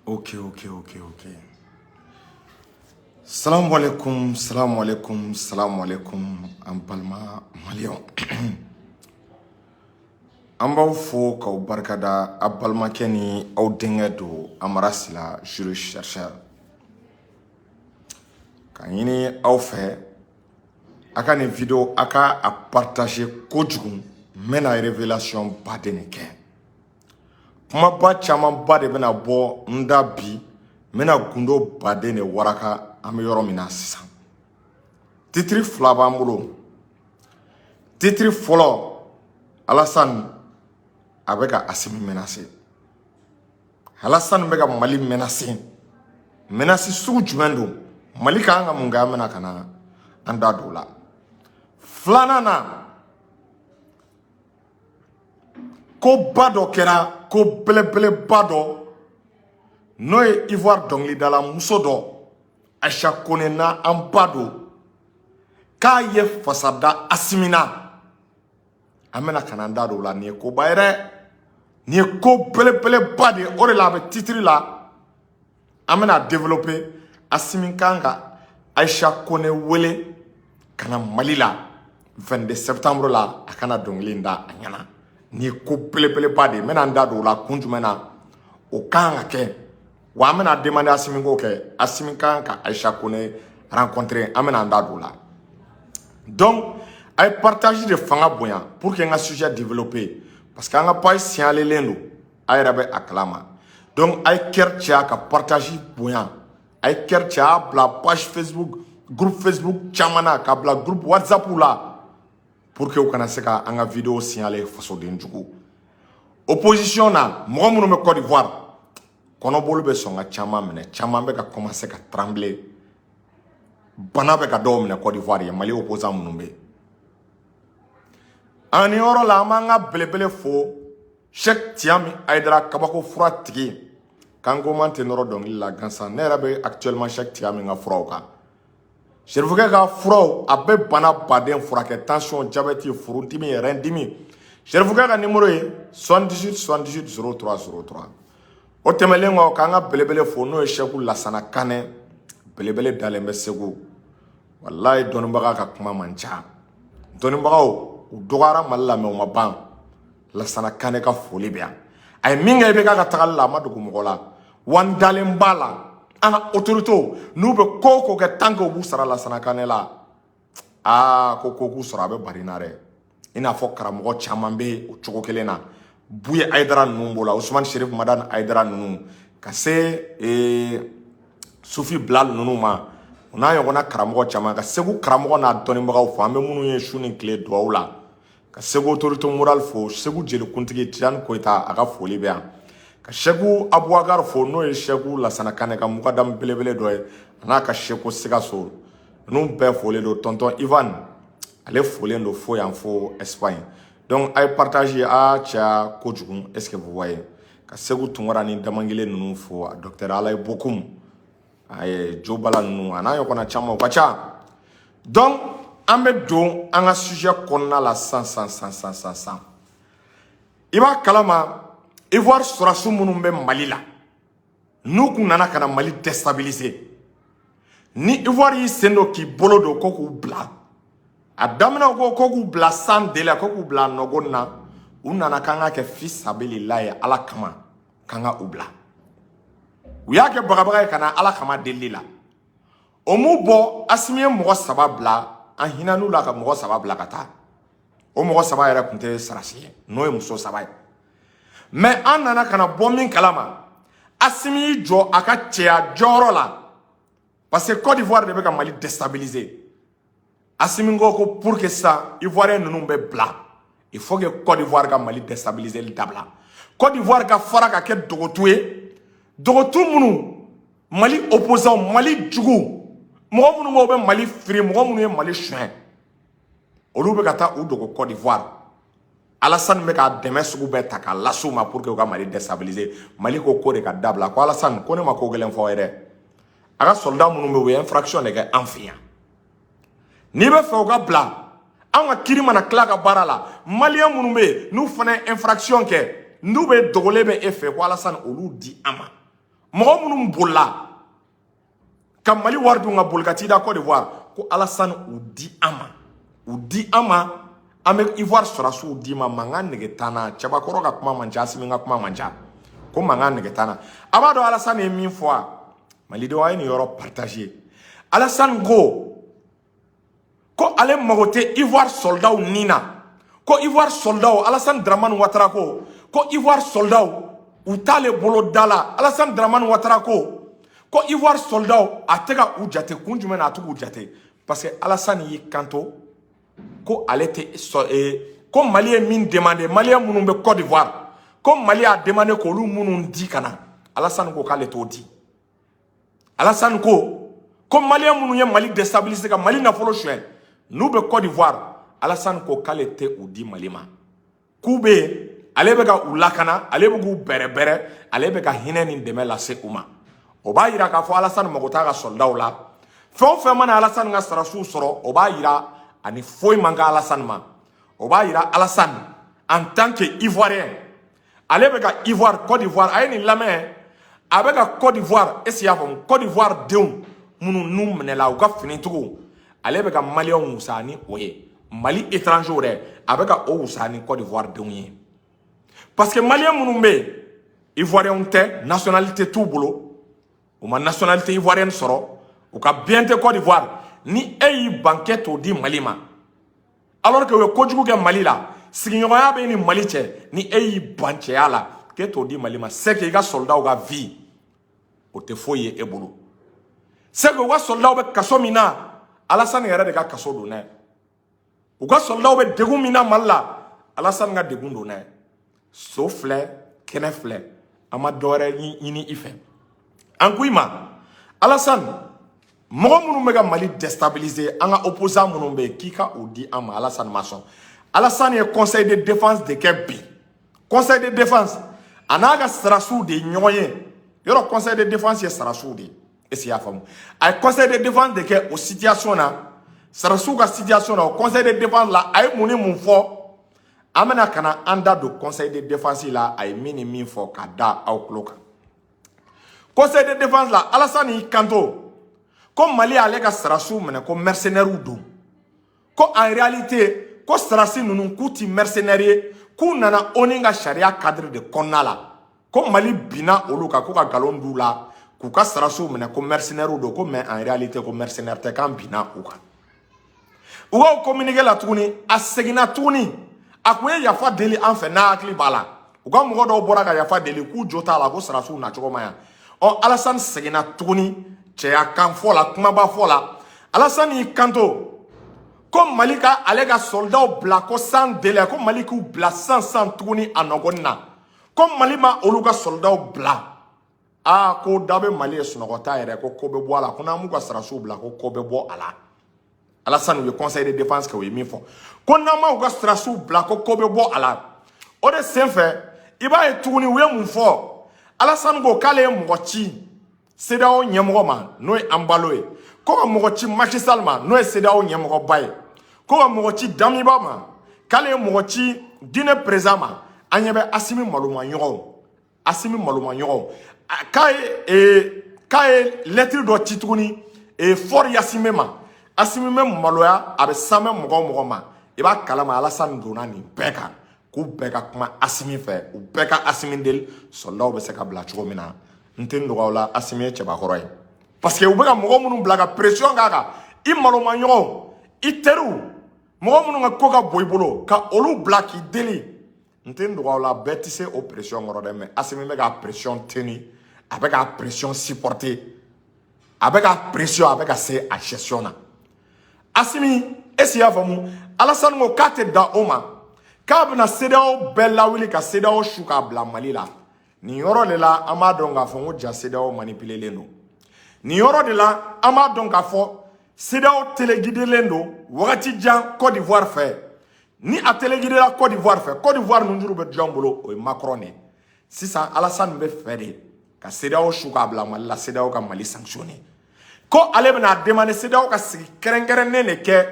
Ok. Salamu alaikum, salamu alaikum, salamu alaikum, an balima maliyɛnw. An b'aw fo k'aw barikada. A balimakɛ ni aw denkɛ don, Amara Sila, juriste chercheur. Ka ɲini aw fɛ, a ka nin vidéo, a ka a partager kojugu. N bɛna révélation ba de nin kɛ. Kumaba camanba de bɛna bɔ n da bi. N bɛna gundo baden de waraka. An bɛ yɔrɔ min na sisan, titre fila b'an bolo. Titre fɔlɔ, Alassane a bɛ ka Assimi menacer. Alassane bɛ ka Mali menacer. Menace sugu jumɛn don? Mali ka kan ka mun kɛ? An bɛna ka na an da don o la. Filanan na, ko ba dɔ kɛra, ko belebeleba dɔ, n'o ye Ivoire dɔnkilidala muso dɔ, Aïcha Kone, na an ba don, k'a ye fasa da Assimi na. An bɛna ka na an da don o la. Nin ye koba ye dɛ, nin ye ko belebeleba de ye. O de la a bɛ titre la, an bɛna développer. Assimi kan ka Aïcha Kone wele ka na Mali la 22 septembre la, a kana dɔnkili in da a ɲɛna. Nin ye ko belebeleba de ye. N bɛna n da don o la, kun jumɛn na o kan ka kɛ, wa an bɛna demander Assimi k'o kɛ. Assimi kan ka Aïcha Kone rencontrer, an bɛna an da don o la. Donc a ye partage de fanga bonya pour que n ka sujet développer, parce que an ka page signalelen don, a yɛrɛ bɛ a kalama. Donc a ye cœur caya ka partage bonya, a ye cœur caya, a bila page Facebook, groupe Facebook caman na, ka bila groupe WhatsApp la, pour que u kana se ka an ka vidéo signaler. Fasoden jugu, opposition na, mɔgɔ minnu bɛ Côte d'Ivoire, kɔnɔboli bɛ sɔn ka caman minɛ, caman bɛ ka commencer ka trembler, bana bɛ ka dɔw minɛ Côte d'Ivoire ye, Mali opposant minnu bɛ yen. Ani yɔrɔ la, an b'an ka belebele fo, Cheikh Tiami Aidara, kabako fura tigi, k'an ko man tɛ nɔrɔ dɔnkili la gansan. Ne yɛrɛ bɛ actuellement Cheikh Tiami ka furaw kan. Serifukɛ ka furaw, a bɛ bana baden furakɛ: tension, diabète, furudimi, rein dimi. Serifukɛ ka numéro ye 78 78 03 03. O tɛmɛnen kɔ, k'an ka belebele fo, n'o ye Cheikh Lasana Kanɛ, belebele dalen bɛ Segu. Walayi, dɔnnibaga ka kuma man ca, dɔnnibagaw u dɔgɔyara Mali la, mɛ u ma ban. Lasana Kanɛ ka foli bɛ yan. A ye min kɛ i bɛ k'a ka tagali la, a ma dogo mɔgɔ la. Wa n dalen b'a la, an ka autorités, n'u bɛ ko o ko kɛ, tant que u b'u sara Lasana Kanɛ la, aa, ko ko k'u sɔrɔ, a bɛ bari n na dɛ. I n'a fɔ karamɔgɔ caman bɛ o cogo kelen na, Buye Ayidara ninnu b'o la, Usumani Sherif Madani Ayidara ninnu, ka se Sufi Bilal ninnu ma, o n'a ɲɔgɔnna karamɔgɔ caman. Ka Segu karamɔgɔ n'a dɔnnibagaw fo, an bɛ minnu ye su ni tile duwawu la. Ka Segu autorité morale fo, Segu jelikuntigi Tijani Koyita, a ka foli bɛ yan. Ka Segu Abubakar fo, n'o ye Segu Lasana Kanɛ ka mukadamu belebele dɔ ye, a n'a ka Seko Sikaso ninnu bɛɛ folen don. Tonton Ivan, ale folen don fo yan, fo Espagne. Donc a ye partage a caya kojugu. Est ce que vous voyez? Ka Segu Tunkara ni Damangele ninnu fo, docteur Alayi Bokum, a ye Jo Bala ninnu, a n'a ɲɔgɔnna caman, o ka ca. Donc an bɛ don an ka sujet kɔnɔna la sisan san san san san san. I b'a kalama, Ivoire sɔrɔdasi minnu bɛ Mali la, n'u kun nana ka na Mali déstabiliser, ni Ivoire y'i sen don k'i bolo don ko k'u bila, a daminɛ ko k'u bila sans délai, ko k'u bila nɔgɔ na, u nana k'an ka kɛ fi sabilila ye, Ala kama k'an ka u bila. U y'a kɛ bagabaga ye ka na Ala kama delili la. O m'u bɔ, Asimi ye mɔgɔ saba bila, an hinɛn'u la ka mɔgɔ saba bila ka taa. O mɔgɔ saba yɛrɛ tun tɛ sarasi ye, n'o ye muso saba ye. Mɛ an nana ka na bɔ min kalama, Asimi y'i jɔ a ka cɛya jɔyɔrɔ la, parce que Côte d'Ivoire de bɛ ka Mali déstabiliser. Asimi ko pour que sisan Ivoirien ninnu bɛ bila, il faut que Côte d'Ivoire ka Mali déstabiliser dabila, Côte d'Ivoire ka fara ka kɛ dogotu ye, dogotu minnu Mali opposant, Mali jugu, mɔgɔ minnu ko bɛ Mali firi, mɔgɔ minnu ye Mali suɲɛ, olu bɛ ka taa u dogo Côte d'Ivoire. Alassane bɛ ka dɛmɛ sugu bɛɛ ta k'a lase u ma pour que u ka Mali déstabiliser. Mali ko de ka dabila. Ko Alassane ko ne ma ko gɛlɛn fɔ aw ye dɛ. A ka soldat minnu bɛ yen, u ye infraction de kɛ an fɛ yan. N'i bɛ fɛ u ka bila, an ka kiiri mana tila ka baara la, maliyɛn minnu bɛ yen, n'u fana ye infraction kɛ, N'u bɛ dogolen bɛ e fɛ, ko Alasani, olu di an ma. Mɔgɔ minnu bolila ka Mali wari dun ka boli ka t'i da Côte d'Ivoire, ko Alasani, u di an ma, u di an ma, an bɛ Ivoire sɔrɔdasiw d'i ma. Mankan nege t'an na. Cɛbakɔrɔ ka kuma man ca, Asimi ka kuma man ca, ko mankan nege t'an na. A b'a dɔn Alasani ye min fɔ a Malidenw, a ye nin yɔrɔ partager. Alasani ko ale mago tɛ Ivoire soldatw ni na, ko Ivoire soldatw, Alasani Dramani Ouattara ko Ivoire soldatw, u t'ale bolo da la. Alasani Dramani Ouattara ko Ivoire soldatw, a tɛ ka u jate. Kun jumɛn na a tɛ k'u jate? Parce que Alasani y'i kanto ko ale tɛ sɔ ko Mali ye min demandé, Malien minnu bɛ Côte d'Ivoire, ko Mali y'a demandé k'olu minnu di ka na, Alasani ko k'ale t'o di. Alasani ko Malien minnu ye Mali déstabiliser ka Mali nafolo suɲɛ, n'u bɛ Côte d'Ivoire, Alasani ko k'ale tɛ u di Mali ma, k'u bɛ yen, ale bɛ ka u lakana, ale bɛ k'u bɛrɛbɛrɛ, ale bɛ ka hinɛ ni dɛmɛ lase u ma. O b'a yira k'a fɔ Alasani mago t'a ka soldatw la. Fɛn o fɛn mana Alasani ka sarasiw sɔrɔ, o b'a yira ani foyi man kan Alasani ma. O b'a yira Alasani en tant que Ivoirien, ale bɛ ka Ivoire, Côte d'Ivoire, a ye nin lamɛn, a bɛ ka Côte d'Ivoire, est ce que i y'a faamu, Côte d'Ivoire denw minnu n'u minɛla u ka finitigiw, ale bɛ ka Maliyɛnw wusaya ni o ye. Mali étranger dɛ, a bɛ ka o wusaya ni Côte d'Ivoire denw ye, parce que Maliyɛn minnu bɛ yen, Ivoiriyɛnw tɛ, nationalité t'u bolo, u ma nationalité ivoirienne sɔrɔ, u ka bien tɛ Côte d'Ivoire. Ni e y'i ban k'e t'o di Mali ma, alors que u ye kojugu kɛ Mali la, sigiɲɔgɔnya bɛ ni Mali cɛ, ni e y'i ban cɛya la k'e t'o di Mali ma, c'est que i ka soldatw ka vie, o tɛ foyi ye e bolo. C'est que u ka soldatw bɛ kaso min na, Alasani yɛrɛ de ka kaso don n'a ye. U ka soldatw bɛ degun min na Mali la, Alasani ka degun don n'a ye. So filɛ, kɛnɛ filɛ, an ma dɔwɛrɛ ɲini i fɛ. An ko i ma, Alasani, mɔgɔ minnu bɛ ka Mali déstabiliser, an ka opposant minnu bɛ yen, k'i ka o di an ma. Alasani ma sɔn. Alasani ye conseil de défense de kɛ bi. Conseil de défense, a n'a ka sarasiw de ye ɲɔgɔn ye yɔrɔ. Conseil de défense ye sarasiw de ye, est ce que i y'a faamu? A ye conseil de défense de kɛ o situation na, sarasiw ka situation na. O conseil de défense la, a ye mun ni mun fɔ? An bɛna ka na an da don conseil de défense la, a ye min ni min fɔ ka da aw tulo kan. Conseil de défense la, Alasani y'i kanto ko Mali y'ale ka sarasiw minɛ ko mercenaires don, ko en réalité ko sarasi ninnu k'u ti mercenaires ye, k'u nana ONU ka sariya cadre de kɔnɔna la, ko Mali binna olu kan, ko ka nkalon d'u la k'u ka sarasiw minɛ ko mercenaires don, ko mais en réalité ko mercenaire tɛ, k'an binna u kan. U ka communiqué la tuguni, a seginna tuguni, a kun ye yafa deli an fɛ, n'a hakili b'a la, u ka mɔgɔ dɔw bɔra ka yafa deli k'u jo t'a la, ko sarasiw nacogo ma ɲa. Ɔ, Alasani seginna tuguni cɛya kan fɔ la, kumaba fɔ la. Alasani y'i kanto ko Mali ka ale ka soldatw bila ko sans délai, ko Mali k'u bila sans tuguni a nɔgɔni na, ko Mali ma olu ka soldatw bila, aa, ko da bɛ Mali ye sunɔgɔ t'a yɛrɛ, ko ko bɛ bɔ a la, ko n'an m'u ka sarasiw bila, ko ko bɛ bɔ a la. Alasani, u ye conseil de défense kɛ, u ye min fɔ ko n'an ma u ka sarasiw bila, ko ko bɛ bɔ a la. O de senfɛ, i b'a ye tuguni, u ye mun fɔ? Alasani ko k'ale ye mɔgɔ ci CEDEAO ɲɛmɔgɔ ma, n'o ye Embalo ye, ko ka mɔgɔ ci Macky Sall ma, n'o ye CEDEAO ɲɛmɔgɔba ye, ko ka mɔgɔ ci Damiba ma, k'ale ye mɔgɔ ci Guinée président ma. An ɲɛ bɛ Asimi malomaɲɔgɔnw, Asimi malomaɲɔgɔnw, k'a ye lettre dɔ ci tuguni Faure Gnassingbé ma. Asimi bɛ maloya, a bɛ sanbɛ mɔgɔ o mɔgɔ ma, i b'a kalama. Alasani donna nin bɛɛ kan k'u bɛɛ ka kuma Asimi fɛ, u bɛɛ ka Asimi deli, soldatw bɛ se ka bila cogo min na. N tɛ n dogo aw la, Asimi ye cɛbakɔrɔ ye, parce que u bɛ ka mɔgɔ minnu bila ka pression k'a kan, i malomaɲɔgɔnw, i teriw, mɔgɔ minnu ka ko ka bon i bolo, ka olu bila k'i deli, n tɛ n dogo aw la, bɛɛ tɛ se o pression kɔrɔ dɛ. Mais Asimi bɛ ka pression tenir, a bɛ ka pression supporter, a bɛ ka pression, a bɛ ka se a gestion na. Asimi, est ce que i y'a faamu? Alasani ko k'a tɛ dan o ma, k'a bɛna CEDEAO bɛɛ lawuli ka CEDEAO su k'a bila Mali la. Nin yɔrɔ de la, an b'a dɔn k'a fɔ ko ja CEDEAO manipulelen don. Nin yɔrɔ de la, an b'a dɔn k'a fɔ CEDEAO téléguidelen don wagati jan Côte d'Ivoire fɛ. Ni a téléguidera Côte d'Ivoire fɛ, Côte d'Ivoire nunjuru bɛ jɔn bolo? O ye Macron de ye. Sisan Alasani bɛ fɛ de ka CEDEAO su k'a bila Mali la, CEDEAO ka Mali sanctionner, ko ale bɛna demander CEDEAO ka sigi kɛrɛnkɛrɛnnen de kɛ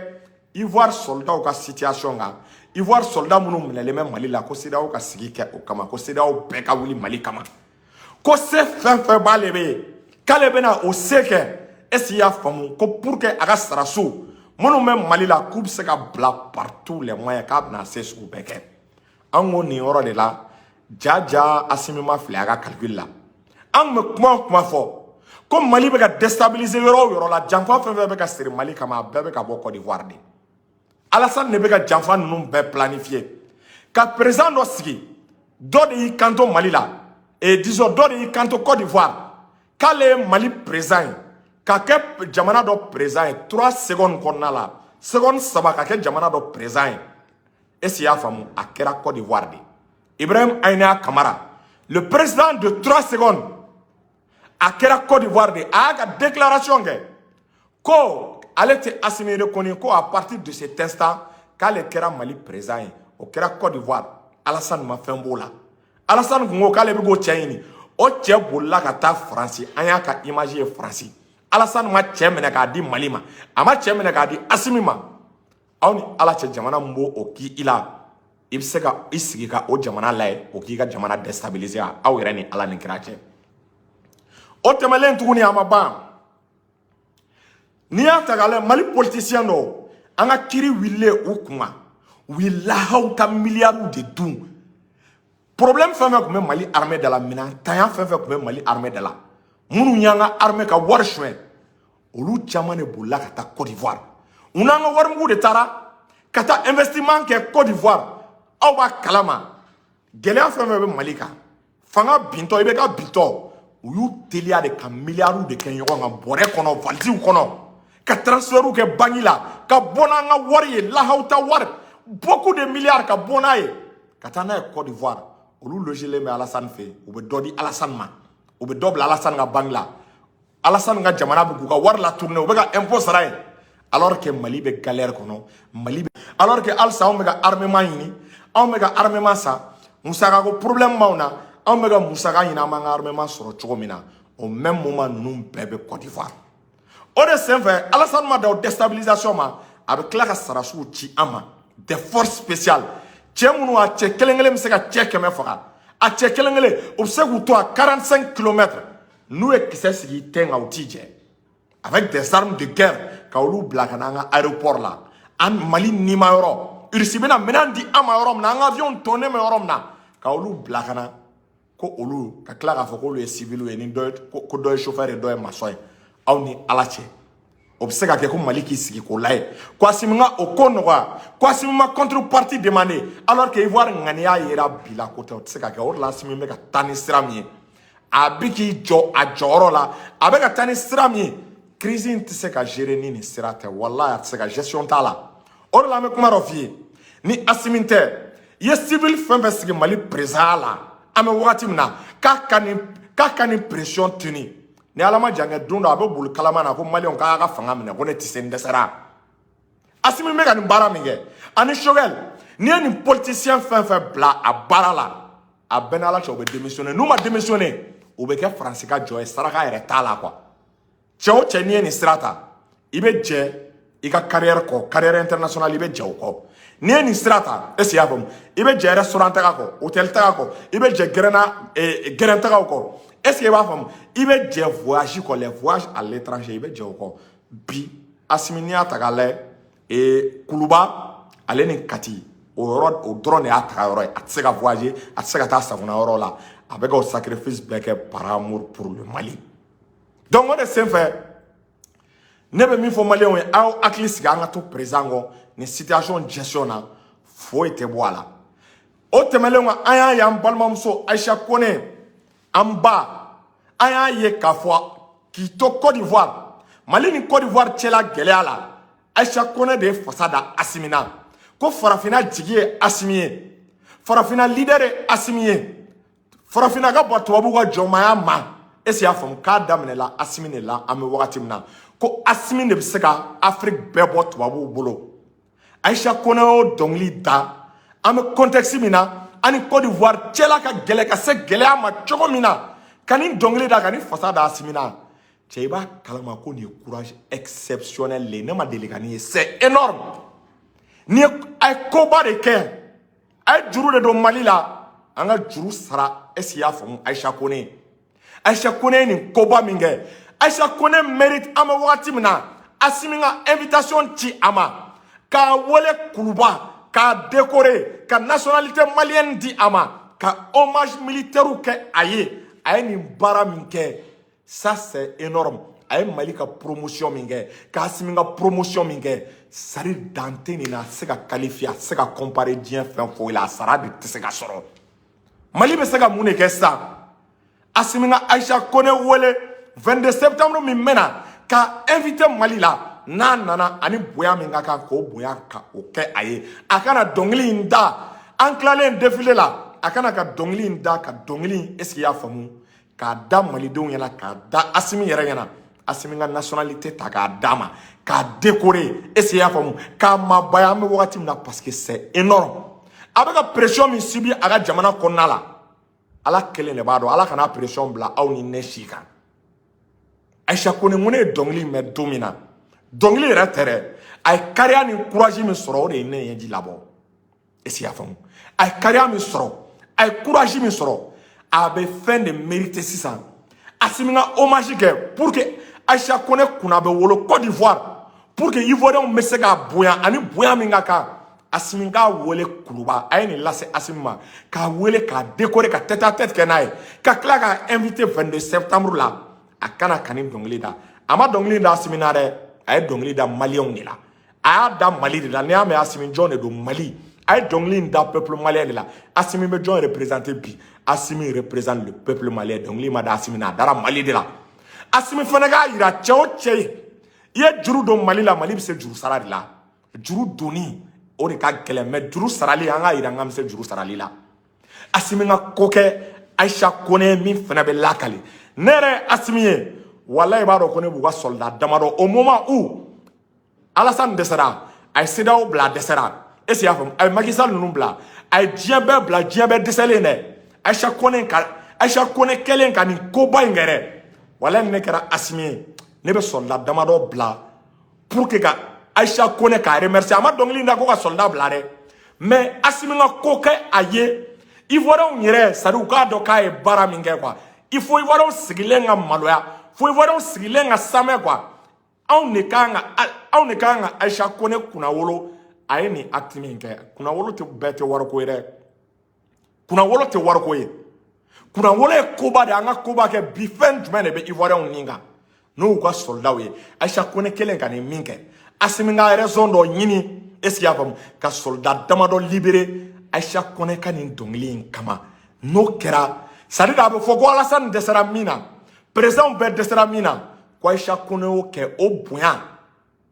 Ivoire soldatw ka situation kan. Ivoire soldat minnu minɛlen bɛ Mali la, ko CEDEAO ka sigi kɛ o kama, ko CEDEAO bɛɛ ka wuli Mali kama, ko se fɛn fɛn b'ale bɛ yen, k'ale bɛna o se kɛ. Est ce que i y'a faamu? Ko pour que a ka saraso minnu bɛ Mali la, k'u bɛ se ka bila par tous les moyens, k'a bɛna se sugu bɛɛ kɛ. An ko nin yɔrɔ de la, ja ja, Asimi ma fili a ka calcul la. An tun bɛ kuma o kuma fɔ ko Mali bɛ ka déstabiliser yɔrɔ o yɔrɔ la, janfa fɛn fɛn bɛ ka siri Mali kama, a bɛɛ bɛ ka bɔ Côte d'Ivoire de. Alassane de bɛ ka janfa ninnu bɛɛ planifier ka président dɔ sigi. Dɔ de y'i kanto Mali la, et disons dɔ de y'i kanto Côte d'Ivoire k'ale ye Mali président ye, ka kɛ jamana dɔ président ye 3 secondes kɔnɔna la, seconde 3, ka kɛ jamana dɔ président ye. Est ce que i y'a faamu? A kɛra Côte d'Ivoire de. Ibrahim Aïna Kamara, le président de 3 secondes, a kɛra Côte d'Ivoire de. A y'a ka déclaration kɛ ko ale tɛ Assimi reconnu, ko à partir de cet instant k'ale kɛra Mali président ye. O kɛra Côte d'Ivoire. Alassane ma fɛn b'o la. Alassane kun ko k'ale bɛ k'o cɛ ɲini, o cɛ bolila ka taa Faransi. An y'a ka image ye Faransi. Alassane ma cɛ minɛ k'a di Mali ma, a ma cɛ minɛ k'a di Assimi ma. Aw ni Ala cɛ, jamana min b'o o k'i i la, i bɛ se ka i sigi ka o jamana lajɛ, o k'i ka jamana déstabiliser? Aw yɛrɛ ni Ala ni kira cɛ. O tɛmɛlen tuguni, a ma ban. N'i y'a ta k'a lajɛ, Mali politicien dɔw, an ka kiiri wililen u kunna, u ye lahaw ta miliyariw de dun. Problème fɛn fɛn tun bɛ Mali armée da la, minɛntanya fɛn fɛn tun bɛ Mali armée da la, minnu y'an ka armée ka wari suɲɛ, olu caman de bolila ka taa Côte d'Ivoire. U n'an ka warimugu de taara ka taa investissement kɛ Côte d'Ivoire. Aw b'a kalama, gɛlɛya fɛn fɛn bɛ Mali kan, fanga bintɔ, i bɛ ka bintɔ, u y'u teliya de ka miliyariw de kɛ ɲɔgɔn kan bɔrɛ kɔnɔ, valisiw kɔnɔ, ka transfertw kɛ banque la, ka bɔ n'an ka wari ye, lahaw ta wari, beaucoup de milliards, ka bɔ n'a ye ka taa n'a ye Côte d'Ivoire. Olu logelen bɛ Alassane fɛ yen, u bɛ dɔ di Alassane ma, u bɛ dɔ bila Alassane ka banque la. Alassane ka jamana bɛ k'u ka wari la tourner, u bɛ ka impôt sara yen, alors que Mali bɛ galère kɔnɔ. Mali bɛ, alors que halisa anw bɛ ka armement ɲini, anw bɛ ka armement san, musaka ko problème b'anw na, anw bɛ ka musaka ɲini, an b'an ka armement sɔrɔ cogo min na. Au même moment, ninnu bɛɛ bɛ Côte d'Ivoire. O de senfɛ, Alassane ma da o déstabilisation ma, a bɛ tila ka sarasiw ci an ma, des forces spéciales, cɛ minnu, a cɛ kelen kelen bɛ se ka cɛ 100 faga, a cɛ kelen kelen, u bɛ se k'u to à 45 kilomètres, n'u ye kisɛ sigi i tɛn kan, u t'i jɛ, avec des armes de guerre, ka olu bila ka na an ka aéroport la, an Mali nima yɔrɔ, Russie bɛna minɛn di an ma yɔrɔ min na, an ka avion tonnen bɛ yɔrɔ min na, ka olu bila ka na, ko olu ka tila k'a fɔ k'olu ye civil ye, ni dɔ ye, ko dɔ ye chauffeur ye, dɔ ye maçon ye. Aw ni Ala cɛ, o bɛ se ka kɛ ko Mali k'i sigi k'o lajɛ, ko Asimi ka o ko nɔgɔya, ko Asimi ma contrepartie demander, alors que Ivoire ŋaniya yera bi la ko tɛ? O tɛ se ka kɛ. O de la, Asimi bɛ ka taa ni sira min ye, a bɛ k'i jɔ a jɔyɔrɔ la, a bɛ ka taa ni sira min ye, crise in tɛ se ka gérer ni nin sira tɛ. Walahi, a tɛ se ka gestion t'a la. O de la, an bɛ kuma dɔ f'i ye: ni Asimi tɛ, i ye civil fɛn fɛn sigi Mali président la, an bɛ wagati min na, k'a ka nin pression tenir, ni Ala ma jan kɛ, don dɔ a bɛ boli kalama na ko Maliyɛnw k'a ka fanga minɛ, ko ne tɛ se, n dɛsɛra. Asimi bɛ ka nin baara min kɛ ani Choguel, n'i ye nin politicien fɛn fɛn bila a baara la, a bɛɛ n'Ala cɛ, u bɛ démissionner. N'u ma démissionner, u bɛ kɛ Faransi ka jɔ ye, saraka yɛrɛ t'a la quoi. Cɛ o cɛ, n'i ye nin sira ta, i bɛ jɛ i ka carrière kɔ, carrière internationale, i bɛ jɛ o kɔ. N'i ye nin sira ta, est ce que i y'a faamu, i bɛ jɛ restaurant taga kɔ, hôtel taga kɔ, i bɛ jɛ gɛrɛnna gɛrɛn tagaw kɔ. Est ce que i b'a faamu? I bɛ jɛ voyage kɔ, les voyages à l'étranger, i bɛ jɛ o kɔ. Bi, Asimi, n'i y'a ta k'a lajɛ, Kuluba ale ni Kati, o yɔrɔ o dɔrɔn de y'a taga yɔrɔ ye. A tɛ se ka voyager, a tɛ se ka taa sagona yɔrɔ la. A bɛ ka o sacrifice bɛɛ kɛ par amour pour le Mali. Donc o de senfɛ, ne bɛ min fɔ Maliyɛnw ye, aw hakili sigi, an ka to président kɔ nin situation gestion na, foyi tɛ bɔ a la. O tɛmɛnen kɔ, an y'a ye an balimamuso Ayisa Kone, an ba, an y'a ye k'a fɔ k'i to Côte d'Ivoire, Mali ni Côte d'Ivoire cɛla gɛlɛya la, Ayisa Kone de ye fasa da Asimi na, ko farafinna jigi ye Asimi ye, farafinna leader ye Asimi ye, farafinna ka bɔ tubabuw ka jɔnmaya ma. Est ce que y'a faamu k'a daminɛla Asimi de la? An bɛ wagati min na, ko Asimi de bɛ se ka Afiriki bɛɛ bɔ tubabuw bolo. Ayisa Kone y'o dɔnkili da. An bɛ contexte min na, an ni Côte d'Ivoire cɛla ka gɛlɛ ka se gɛlɛya ma cogo min na, ka nin dɔnkili da, ka nin fasa da Asimi na, cɛ, i b'a kalama ko nin ye courage exceptionnel le ye. Ne ma deli ka nin ye, c'est énorme. Ni a ye koba de kɛ, a ye juru de don Mali la, an ka juru sara. Est ce que i y'a faamu? Aïcha Kone, Aïcha Kone ye nin koba min kɛ, Aïcha Kone mérite. An bɛ wagati min na, Asimi ka invitation ci a ma, k'a wele Kuluba, k'a décorer, ka nationalité malienne di a ma, ka hommage militaire kɛ a ye. A ye nin baara min kɛ, ça c'est énorme. A ye Mali ka promotion min kɛ, k'Asimi ka promotion min kɛ, sari dan tɛ nin na. A tɛ se ka qualifier, a tɛ se ka comparer diɲɛ fɛn foyi la. A sara de tɛ se ka sɔrɔ. Mali bɛ se ka mun de kɛ sisan? Asimi ka Aïcha Kone wele 22 septembre min bɛna, ka invité Mali la. N'a nana, ani bonya min ka kan, k'o bonya ka o kɛ a ye. A kana dɔnkili in da. An tilalen défilé la, a kana ka dɔnkili in da, ka dɔnkili in, est ce que i y'a faamu, k'a da malidenw ɲɛna, k'a da Asimi yɛrɛ ɲɛna. Asimi ka nationalité ta k'a d'a ma, k'a décorer, est ce que i y'a faamu, k'a mabaya. An bɛ wagati min na, parce que c'est énorme. A bɛ ka pression min subi a ka jamana kɔnɔna la, Ala kelen de b'a dɔn. Ala kana pression bila aw ni ne si kan. Aïcha Kone, n ko ne ye dɔnkili mɛn don min na, dɔnkili yɛrɛ tɛ dɛ, a ye kariya ni courage min sɔrɔ, o de ye ne ɲɛji labɔ. Est ce que i y'a faamu? A ye kariya min sɔrɔ, a ye courage min sɔrɔ, a bɛ fɛn de mériter sisan. Asimi ka hommage kɛ pour que Aïcha Kone kunna bɛ wolo Côte d'Ivoire, pour que Ivoiriens bɛ se k'a bonya ani bonya min ka kan. Asimi k'a wele Kuluba. A ye nin lase Asimi ma, k'a wele, k'a décorer, ka tête à tête kɛ n'a ye, ka tila k'a invité 22 septembre la. A kana ka nin dɔnkili da. A ma dɔnkili da Asimi na dɛ, a ye dɔnkili da Maliyɛnw de la, a y'a da Mali de la. N'i y'a mɛn Asimi, jɔn de don? Mali. A ye dɔnkili in da peuple malien de la. Asimi bɛ jɔn représenter bi? Asimi représente le peuple malien. Dɔnkili ma da Asimi na, a dara Mali de la. Asimi fana k'a yira, cɛ o cɛ ye, i ye juru don Mali la, Mali bɛ se juru sara de la. Juru donni, o de ka gɛlɛn, mais juru sarali, an k'a yira an k'an bɛ se juru sarali la. Asimi ka ko kɛ Aïcha Kone min fana bɛ lakali, ne yɛrɛ ye Asimi ye, walayi, i b'a dɔn ko ne b'u ka soldat damadɔ. Au moment où Alassane dɛsɛra, a ye CEDEAO bila, a dɛsɛra. Est ce que i y'a faamu? A ye Macky Sall ninnu bila, a ye diɲɛ bɛɛ bila, diɲɛ bɛɛ dɛsɛlen dɛ. Aïcha Kone ka, Aïcha Kone kɛlen ka nin koba in kɛ dɛ, walayi, ni ne kɛra Asimi ye, ne bɛ soldat damadɔ bila pour que ka Aïcha Kone k'a remercier. A ma dɔnkili in da ko ka soldat bila dɛ, mais Asimi ka ko kɛ a ye, Ivoiriens yɛrɛ, c'est à dire u k'a dɔn k'a ye baara min kɛ quoi. Il faut Ivoiriens sigilen ka maloya, fo Ivoiriens sigilen ka samɛ quoi. Anw de kan ka Aïcha Kone kunnawolo. A ye nin acte min kɛ, kunnawolo tɛ bɛɛ tɛ wariko ye dɛ, kunnawolo tɛ wariko ye, kunnawolo ye koba de ye. An ka koba kɛ bi. Fɛn jumɛn de bɛ Ivoiriens nin kan n'o y'u ka soldats ye? Aïcha Kone kelen ka nin min kɛ, Asimi ka raison dɔ ɲini, est ce que i y'a faamu, ka soldat damadɔ libérer Aïcha Kone ka nin dɔnkili in kama. N'o kɛra, c'est à dire a bɛ fɔ ko Alassane dɛsɛra min na, président bɛɛ dɛsɛra min na, ko Aïcha Kone y'o kɛ, o bonya,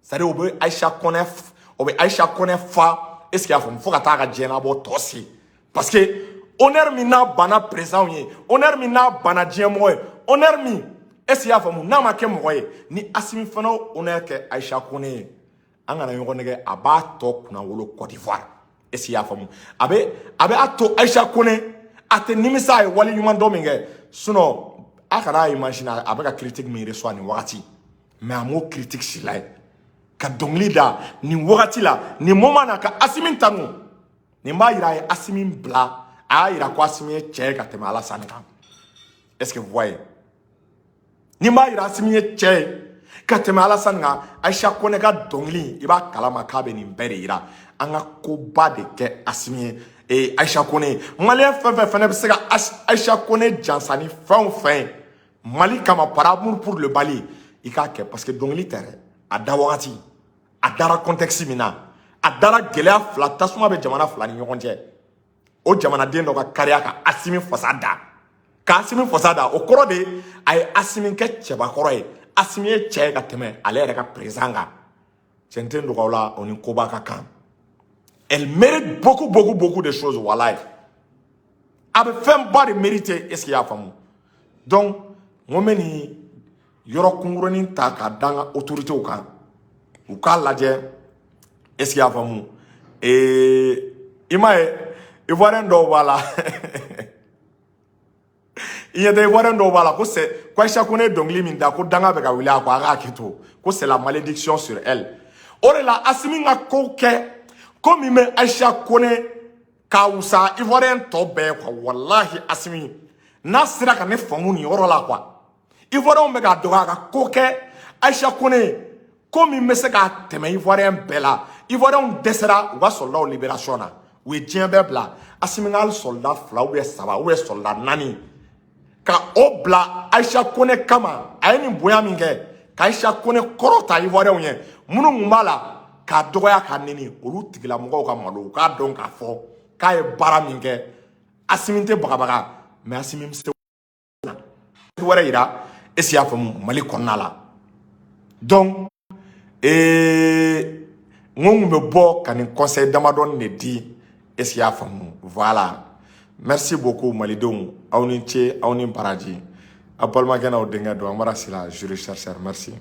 c'est à dire o bɛ Aïcha Kone, o bɛ Aïcha Kone fa, est ce que i y'a faamu, fo ka taa ka diɲɛlabɔ tɔ se. Parce que honneur min n'a banna président ye, honneur min n'a banna diɲɛmɔgɔ ye, honneur min, est ce que i y'a faamu, n'a ma kɛ mɔgɔ ye, ni Asimi fana y'o honneur kɛ Aïcha Kone ye, an kana ɲɔgɔn nɛgɛ, a b'a tɔ kunnawolo Côte d'Ivoire. Est ce que i y'a faamu? A bɛ a to Aïcha Kone a tɛ nimisa a ye wale ɲuman dɔ min kɛ. Sinon a kana imaginer a bɛ ka critique min reçoit nin wagati, mais a m'o critique si la ye ka dɔnkili da nin wagati la, nin moment na, ka Asimi tanu. Nin b'a yira a ye Asimi bila, a y'a yira ko Asimi ye cɛ ye ka tɛmɛ Alassane kan. Est ce que vous voyez? Nin b'a yira Asimi ye cɛ ye ka tɛmɛ Alassane kan. Aïcha Kone ka dɔnkili, i b'a kalama k'a bɛ nin bɛɛ de yira. An ka koba de kɛ Asimi ye ee Aïcha Kone ye. Malien fɛn fɛn fɛnɛ bɛ se ka Aïcha Kone jansa ni fɛn o fɛn ye Mali kama, par amour pour le Mali, i k'a kɛ. Parce que dɔnkili tɛ dɛ, a da wagati, a dara contexte min na, a dara gɛlɛya fila tasuma bɛ jamana fila ni ɲɔgɔn cɛ, o jamanaden dɔ ka kariya ka Asimi fasa da, ka Asimi fasa da, o kɔrɔ de a ye Asimi kɛ cɛbakɔrɔ ye. Asimi ye cɛ ye ka tɛmɛ ale yɛrɛ ka président kan. Cɛn tɛ nɔgɔ la, o ni koba ka kan. Elle mérite beaucoup, beaucoup, beaucoup de choses. Walayi, a bɛ fɛnba de mériter. Est ce que i y'a faamu? Donc n ko n bɛ nin yɔrɔ kunkurunin ta k'a da n ka autorités kan, u k'a lajɛ. Est ce que i y'a faamu? I m'a ye, Ivoirien dɔw b'a la, i ɲɛ tɛ, Ivoirien dɔw b'a la ko c'est ko Aïcha Kone ye dɔnkili min da, ko danga bɛ ka wuli a kɔ, a k'a hakili to, ko c'est la malédiction sur elle. O de la Asimi ka kow kɛ. Ko min bɛ Aïcha Kone k'a wusa Ivoirien tɔ bɛɛ ye quoi. Walahi, Asimi n'a sera ka ne faamu nin yɔrɔ la quoi. Ivoirien bɛ k'a dɔgɔya ka ko kɛ Aïcha Kone, ko min bɛ se k'a tɛmɛ Ivoirien bɛɛ la. Ivoirien dɛsɛra u ka soldat libération na, u ye diɲɛ bɛɛ bila. Asimi ka hali soldat fila ou bien saba ou bien soldat naani ka o bila Aïcha Kone kama, a ye nin bonya min kɛ ka Aïcha Kone kɔrɔ ta Ivoirien ye, minnu kun b'a la k'a dɔgɔya, k'a neni, olu tigilamɔgɔw ka malo, u k'a dɔn k'a fɔ k'a ye baara min kɛ. Asimi tɛ bagabaga, mais Asimi bɛ se wɛrɛ yira. Est ce que y'a faamu? Mali kɔnɔna la, donc n ko n kun bɛ bɔ ka nin conseil damadɔni de di. Est ce que y'a faamu? Voilà, merci beaucoup malidenw, aw ni ce, aw ni baraji. Aw balimakɛ n'aw denkɛ don, Amara Sila, juriste chercheur. Merci.